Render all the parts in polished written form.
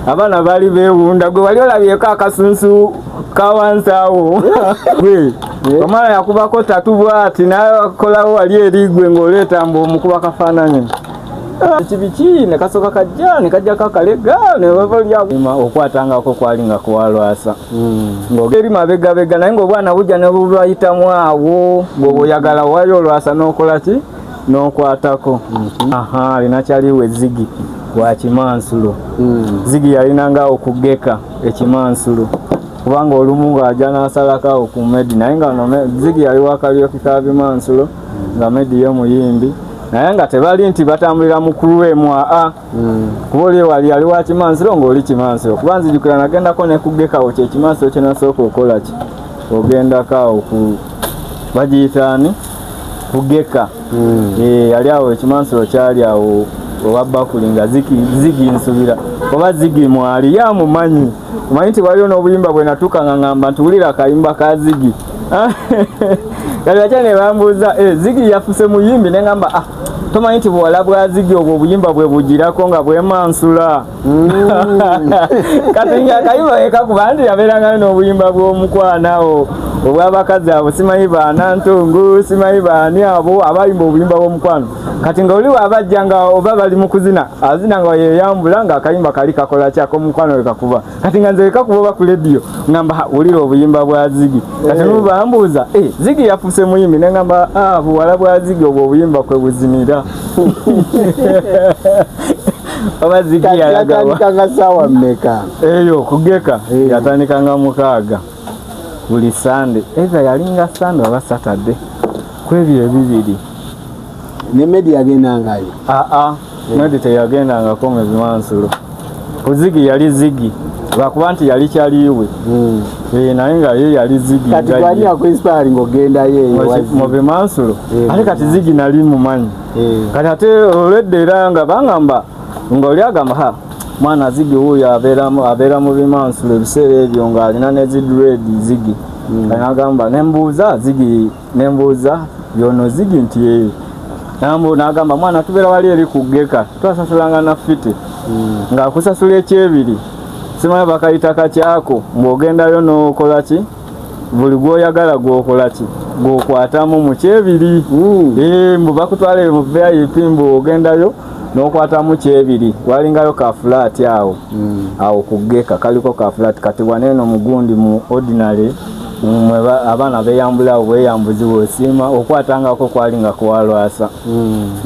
Abaana baali beewunda. Gwe wali olabyeko akasunsu ka wansi awo? Gwe omwana yakubako tatu bwati nakolawo wali eri gwe ng'oleeta mbu omukuba kafaananyi kibiki ne kasooka kajja ne kajjako akalega ne bavalya okwatangako kwali nga kuwalwasa ng'ogeri mabegabega naye ng'obwana bujja ne bubayitamu awo bw'oba oyagala wayo olwasa n'okola ki n'okwatako. Aha, alina kyaliwe Zigi wa kimansulo. Zigi yalinanga awo kugeka ekimansulo kubanga olumu ng'ajja n'asalako awo ku Medi, naye nga ono Zigi yali wa karaoke ka bimansulo nga Medi ye muyimbi, naye nga tebali nti batambulira mu crew emu, aa, kuba oli wali yali wa kimansulo ng'oli kimansulo, kuba nzijukira nagendako ne kugekawo kyekimansulo kye nasooka okola ki ogendako awo ku bagiyitaani kugeka. Eh, yali awo ekimansulo kyali awo owa bakuli nga Zigi nsubira oba Zigi mwali yamumanyi omanyi nti waliwo n'obuyimba bwe natuuka nga ngamba nti wulira akayimba ka Zigi. Kati bakya ne bambuuza, "Eh, Zigi yafuse muyimbi?" Ne ngamba, "Ah, tomanyi nti buwala bwa Zigi obwo obuyimba bwe bugirako nga bwemansula." Kati nga akayimba kekakuba nti yabeerangayo n'obuyimba bw'omukwano awo obw'abakazi abo, simanyi baana ntungu, simanyi baani abo abayimba obuyimba bw'omukwano. Kati nga oli waabajja nga oba bali mu kuzina azina nga yeyambula nga akayimba kali kakola ki ak'omukwano wekakuba. Kati nga nze wekakuba oba ku lediyo ngamba, "Ha, wulira obuyimba bwa Zigi." Kati nubambuuza, "Eh, Zigi yafuuse muyimbi?" Ne ngamba, "Ah, buwala bwa Zigi obwo obuyimba kwe buzinira." Oba Zigi Kati yalagawa? yatandikanga saawa mmeka? Eyo kugeka yatandikanga 6 buli Sande, either yalinga Sande oba Saturday, kwebyo ebibiri. Ne Medi yagendangayo? Aa, Medi teyagendangako mu bimansulo. Ku Zigi yali Zigi lwakuba nti yali kyaliwe. Eh, naye nga ye yali Zigi Kati nga gwani ye. yakuinspiring ogendayo eyo wa Mu Zigi? bimansulo. Ate kati Zigi nali mumanyi. Kati ate olwedda era nga bangamba nga oli agamba, "Ha, mwana Zigi wuuyo abeera mu bimansulo." Ebiseera ebyo ng'alina ne zidred Zigi. Kati nagamba nembuuza Zigi, nembuuza yono Zigi nti ee. Nagamba, "Mwana, tubeera wali eri ku Geka." Twasasulanga na fite ng'akusasula ekyebiri, simanyi bakayita kakyako, ng'ogendayo n'okola ki buli gwoyagala gwokola ki gwokwatamu mu kyebiri. Eh, mbu bakutwala mu VIP, mbu ogendayo n'okwatamu kyebiri. Walingayo ka flat awo awo ku Geka, kaliko ka flat. Kati waneeno mugundi mu ordinary mwe abaana beyambula awo bweyambuzi bwosiima okwatangako kwali nga kuwalwasa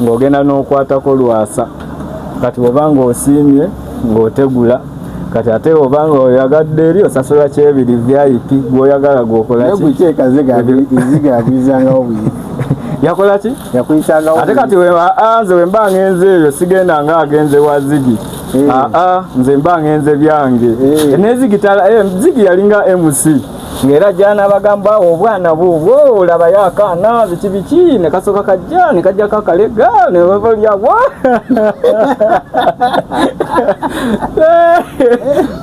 ng'ogenda n'okwatako lwasa. Kati oba ng'osiimye ng'otegula, kati ate oba ng'oyagadde eri osasula kyebiri VIP gwoyagala gwokola Naye ki. kukyeka Zigi yakuyizangawo buyi? Yakola ki? Yakuyisangawo? Ate kati nze wemba ngenze eyo sigenda nga agenze wa Zigi. Aa, nze mba ngenze byange. Ne Zigi tala, Zigi yalinga MC ng'era jana bagamba obwana bubwo olabayo akaana biki biki ne kasooka kajja ne kajjako akalega ne babalya wa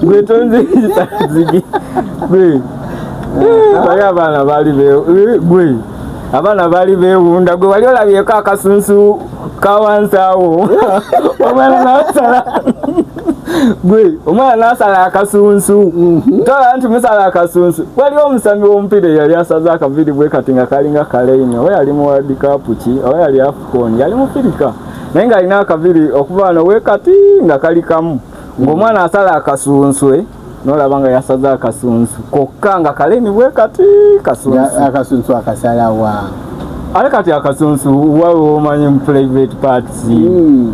gwe tonziyita Zigi gwe. Bali abaana baali gwe abaana baali beewunda. Gwe wali olabyeko akasunsu ka wansi awo? Omwana nasala, gwe omwana nasala akasunsu, tola nti musala akasunsu. Waliwo omusambi w'omupiira eyali asaze akaviri bwe kati nga kalinga kaleine, oba yali mu World Cup ki oba yali AFCON, yali mufirika naye ng'alina akaviri okuva wano we kati nga kali kamu, ng'omwana asala akasunswe nolaba nga yasaze akasunsu kokka nga kaleni bwe kati kasunsu. Akasunsu akasalawa? Ate kati akasunsu wawe omanyi mu private parts.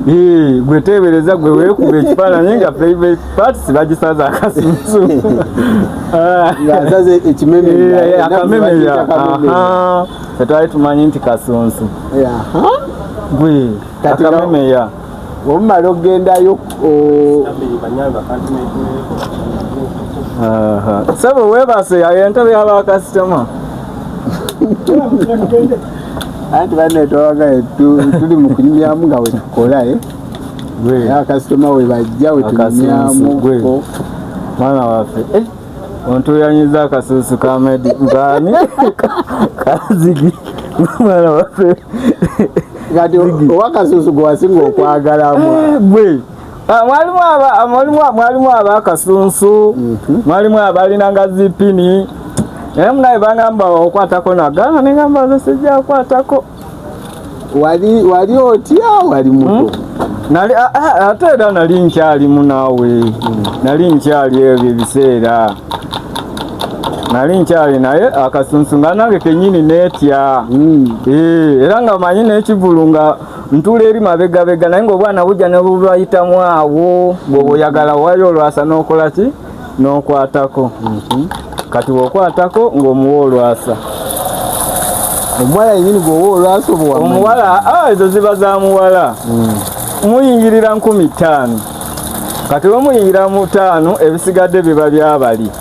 Eh, gwe teebereza gwe weekuba ekifaananyi nga private parts bagisaza akasunsu. Ah. Ng'asaze ekimemeya. Eh, akamemeya. Aha. Tetwali tumanyi nti kasunsu gwe Kati akamemeya. Omumala okugendayo Aha. Sebo weebase, ayo entebe y'abakasitoma. Anti banne twabagaye tuli mu kunyumyamu nga wetukola, eh? Gwe Akasitoma we bajja Akasunsu, gwe. wetunyumyamu. Mwana waffe, eh, ontuuyanyiza akasuusu ka Medi ngaani kazigi mwana waffe. Kati owakasusu gwe wasinga okwagalamu? Eh, gwe. Ah, mwalimu abakasunsu, mwalimu abalinanga zipini, naye munaye bangamba okwatako nagana nengamba nze sijja kukwatako. Wali otya? Wali muto? Nali ate era nali nkyalimu naawe, nali nkyali ebyo ebiseera nali nkyali, naye akasunsu nga nange kenyini neetya. Era nga manyi n'ekivulu nga ntuula eri mabegabega, naye ng'obwana bujja ne bubayitamu awo, bw'oba oyagala wayo olwasa n'okola ki, n'okwatako. Kati bw'okwatako ng'omuwa olwasa. Omuwala yenyini gwowa olwasa oba wamanyi? Omuwala, ezo ziba za muwala. Muyingirira 5,000. Kati bwe muyingira mu 5, ebisigadde biba byabali.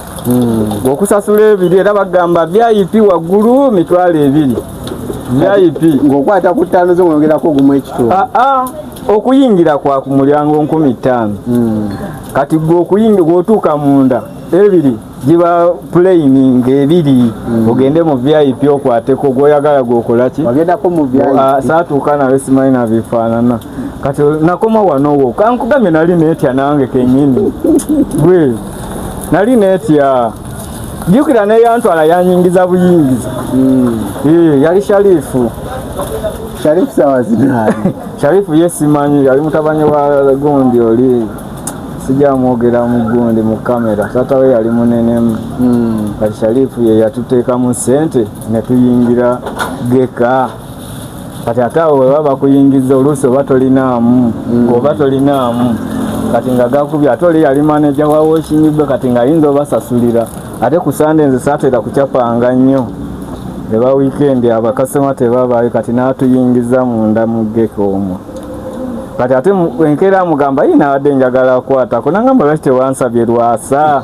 Bw'okusasula ebiri, era bagamba VIP waggulu 20,000. VIP. Ng'okwata ku 5 zo ng'ongerako ogumu ekitundu. Okuyingira kwa ku mulyango 5,000. Kati gwe okuyingira, gw'otuuka munda, ebiri giba plain ng'ebiri, ogende mu VIP okwateko gw'oyagala gw'okola ki? Wagendako mu VIP? Saatuuka nawe, simanyi nabifaanana. Kati nakoma wano wo, kankugambye nali neetya nange kennyini. Gwe nali neetya. Jjukira neyantwala yanyingiza buyingiza. Yali Sharifu. Sharifu sawa zinaani? Sharifu ye simanyi, yali mutabani wa gundi oli, sijja mwogera mu gundi mu kamera, taata we yali munenemu. Kati Sharifu ye yatuteekamu ssente ne tuyingira geka. Kati ate awo bwe baba bakuyingiza oluusi oba tolinaamu, ng'oba tolinaamu. Kati nga gakubye, ate oli yali maneja wa Washing Bay, kati ng'ayinza obasasulira. Ate ku Sande nze saatera kukyapanga nnyo. Eba weekend abakasoma tebabaayo, kati n'atuyingiza munda mu geka omwo. Kati ate enkeera amugamba, ye nabadde njagala kukwatako, nangamba lwaki tewansabye lwasa?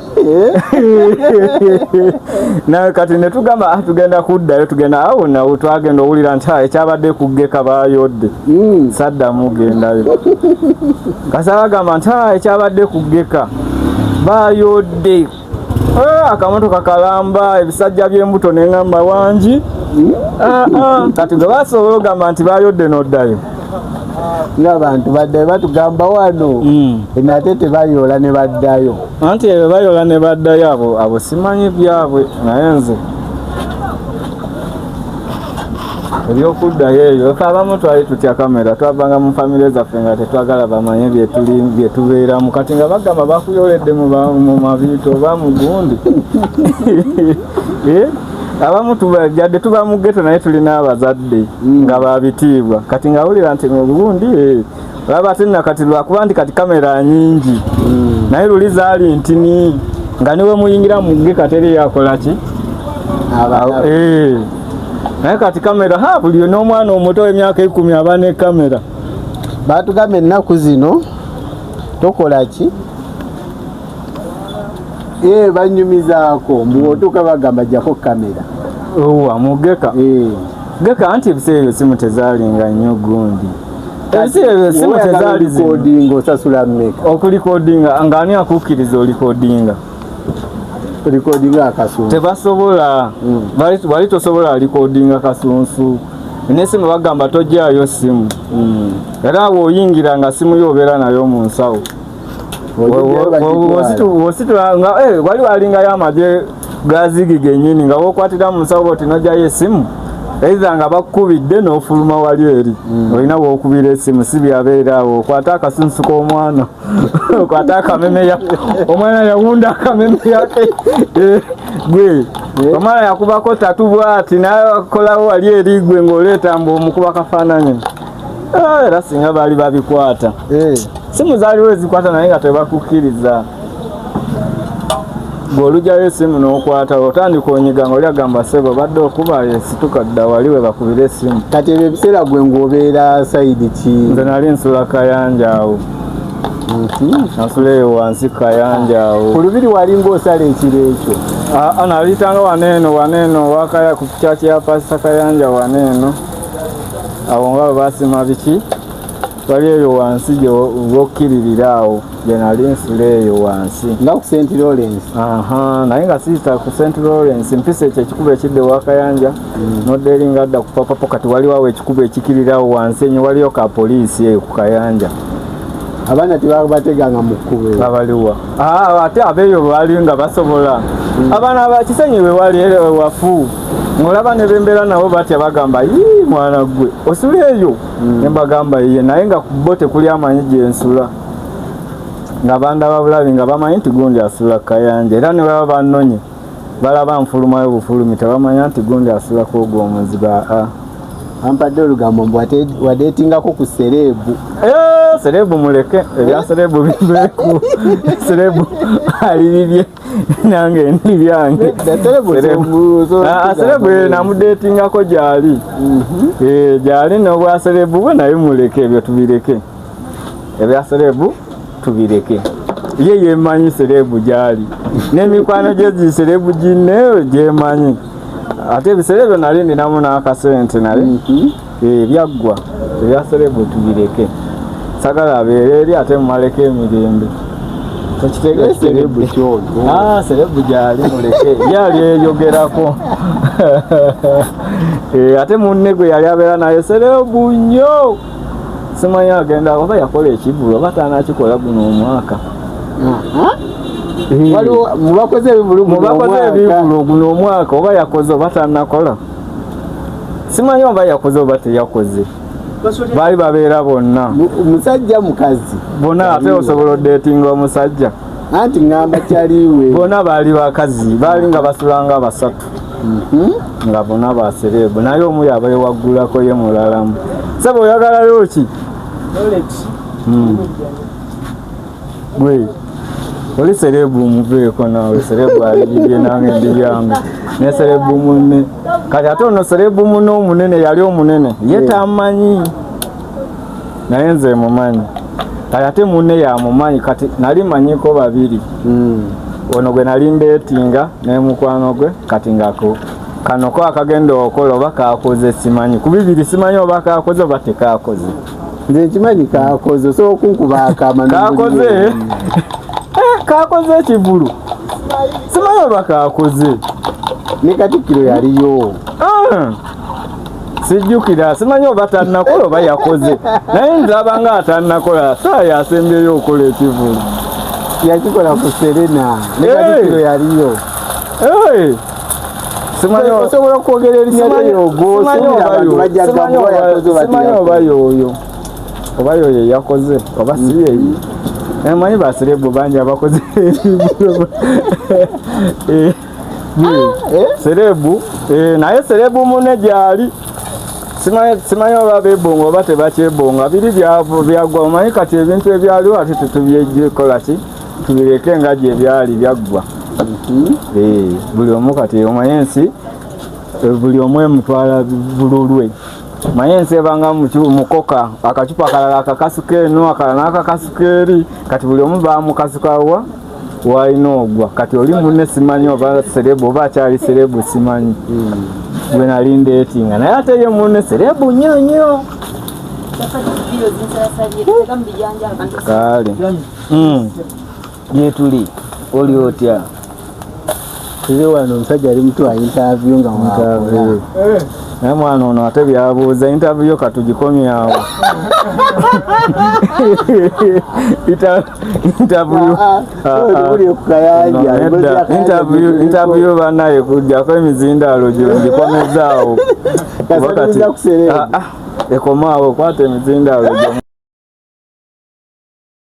Naye kati ne tugamba, tugenda kuddayo, tugenda awo nawo twagenda owulira nti, ekyabadde ku geka baayodde. Saddamu gendayo. Kasa bagamba nti, ekyabadde ku geka baayodde. Akamotoka kalamba, ebisajja by'embuto, ne ŋŋamba wangi. Kati gwe basobola ogamba nti bayodde n'oddayo. Ng'abantu baddayo batugamba wano, ate tebayoola ne baddayo. Anti ebyo bayoola ne baddayo, abo simanyi byabwe, naye nze ebyokuddayo ebyo ffe abamu twali tutya kamera, twavanga mu famire zaffe nga tetwagala bamanye bye tubeeramu. Kati nga bagamba bakuyoledde mu mabiito oba mu gundi. Abamu yadde tuba mu ghetto naye tulina abazadde nga babitiibwa. Kati nga wulira nti mu gundi, olaba ate nna kati lwakuba nti kati kamera nyingi. Naye luli zaali ntini nga ne bwe muyingira mu gge teri yakola ki? Naye kati kamera, ha, buli n'omwana omuto w'emyaka 10 aba ne kamera. Batugamba ennaku zino tokola ki? Banyumizaako mbu otuuka bagamba jjako kamera. Owa mugeka. Geka anti ebiseera ebyo simu tezaalinga nnyo gundi. Ebiseera ebyo simu tezaali zino. Recording osasula mmeka? Okulikodinga ng'ani akukkiriza olikodinga? Recording akasunsu. Tebasobola. Wali tosobola likodinga kasunsu. N'essimu bagamba tojjaayo simu. Era awo oyingira nga simu yo obeera nayo mu nsawo. Wositula nga wali walingayo amagye gazigi gennyini nga wokwatira mu nsawo bw'oti n'ojjayo essimu, either nga bakukubidde n'ofuluma wali eri. Olina w'okubira essimu, si byabeera awo okwate akasunsu k'omwana, okwate akamemeya, omwana yawunda akamemeya ke. Gwe omwana yakubako tatu bw'ati n'akolawo wali eri gwe ng'oleeta mbu omukuba kafaananyi. Era singa baali babikwata. Simu zaaliwo ezikwata naye nga tebakukkiriza. Bw'olugyayo essimu n'okwata, otandika onyiga ng'oli agamba ssebo badde okuba esituka dda wali we bakubira essimu. Kati ebyo ebiseera gwe ng'obeera sayidi ki? Nze nali nsula Kayanja awo. Nasula eyo wansi Kayanja awo. Ku Lubiri wali ng'osala ekiro ekyo? Naliyitanga waneeno, waneeno wakaya ku kyaki ya Pasita Kayanja waneeno. Awo nga bwe basima biki? Wali eyo wansi gye wokkiririra awo gye nali nsula eyo wansi. Nga ku St. Lawrence. Aha, naye nga siyita ku St. Lawrence, mpisa ekyo ekikubo ekidda ewa Kayanja, n'odda eri nga adda ku Papapo, kati waliwo awo ekikubo ekikirira awo wansi enyo, waliyo ka poliisi eyo ku Kayanja. Abaana tebabateganga mu kkubo. Abaliwa? Ah, ate abeeyo baali nga basobola. Abaana ba Kisenyi we wali era wafu, ng'olaba ne bembeera nabo batya, bagamba, "Yii, mwana gwe osula eyo?" Ne mbagamba, "Iye," naye nga ku bo tekuli amanyi gye nsula, nga bandaba bulabi nga bamanyi nti gundi asula Kayanja, era ne baba bannonye balaba nfulumayo bufulumi, tebamanya nti gundi asulako ogwo omuzigo aa. Ampadde olugambo mbu wadeetingako ku celeb. Eh, celeb muleke, ebya celeb biveeku. Celeb ali bibye, nange ndi byange. Celeb. Ah, celeb namudeetingako gyali. Eh, gyali n'obwa celeb bwe, naye muleke, ebyo tubireke, ebya celeb tubireke. Ye yemanyi celeb gyali n'emikwano gye gi celeb ginne gyemanyi. Ate ebiseera ebyo nali ninamu n'akasente, naye eh, byaggwa. Ebya celeb tubireke, sagala abeere eri ate mumaleko emirembe. Tokitegeera? Celeb kyono. Ah, celeb gyali, muleke, yali eyogerako. Eh, ate munne gwe yali abeera naye celeb nnyo, simanyi agenda oba yakola ekivulu oba tanakikola guno omwaka. Eh, Waliwo mubakoze ebivulu guno mubakoze omwaka. ebivulu guno omwaka, oba yakoze oba tanakola, simanyi oba yakoze oba teyakoze. Baali babeera bonna. Musajja mukazi? Bonna. Ate osobola odeetinga omusajja? Anti ŋŋamba kyaliwe. Bonna baali bakazi, baali nga basulanga basatu, nga bonna ba celeb, naye omu yaba yewaggulako ye mulalamu. Saba oyagalayo ki? Gwe oli celeb, muveeko naawe. Celeb ali bibye, nange ndi byange ne celeb munne. Kati ate ono celeb munne omunene, yali omunene, ye tamanyi, naye nze mumanyi. Kati ate munne yamumanyi. Kati nali manyiko babiri, ono gwe nali ndeetinga ne mukwano gwe. Kati ngako kano ko akagenda okola oba kakoze simanyi, ku bibiri simanyi oba kakoze oba tekakoze. Nze nkimanyi kakoze, osobola okunkuba akama. Kakoze. Eh, kakoze ekivulu, simanyi oba kakoze. Ne Katikkiro yaliyo. Ah, sijjukira, simanyi oba tannakola oba yakoze, naye ndaba nga atannakola. Saa yasembyeyo okukola ekivulu. Yakikola ku Serena ne Hey! Katikkiro yaliyo. Hey! Simanyi Osobola okwogera erinnya lyogo, suubira abantu bajja simanyi gamba oba yakoze oba simanyi oba teyakoze. yoyo, oba yoyo yakoze oba si yeyi. Manyi ba celeb bangi abakoze. Eh, Eh? Celeb, eh, naye celeb munne gyali. Simanyi oba bebonga oba tebakyebonga, biri byaggwa. Omanyi kati ebintu ebyaliwo ate tetubyekola ki, tubireke nga gye byali, byaggwa. Eh, buli omu kati omanyi ensi, eh, buli omu emutwala bululwe. Manyi ensi ebanga mukoka, akacupa akalala akakasuka eno, akalala n'akakasuka eri. Kati buli omu bamukasukawa walina ogwa. Kati oli munne simanyi oba celeb oba akyali celeb, simanyi gwe nali ndeetinga naye, ate ye munne celeb nnyo nnyo. Kale. Gyetuli, oli otya? Tuli wano, omusajja ali mutuwa interview nga wakola. Naye mwana ono ate byabuuza, interview katugikomyawo. Interview. Ah, ah, uli ku Kayanja. No, nedda. Interview banaye kujjako emizindaalo gyo ngikomezaawo. Kuba kati- Kasabiriza ku celeb. Ah, ah, ekomaawo, kwata emizindaalo gyo.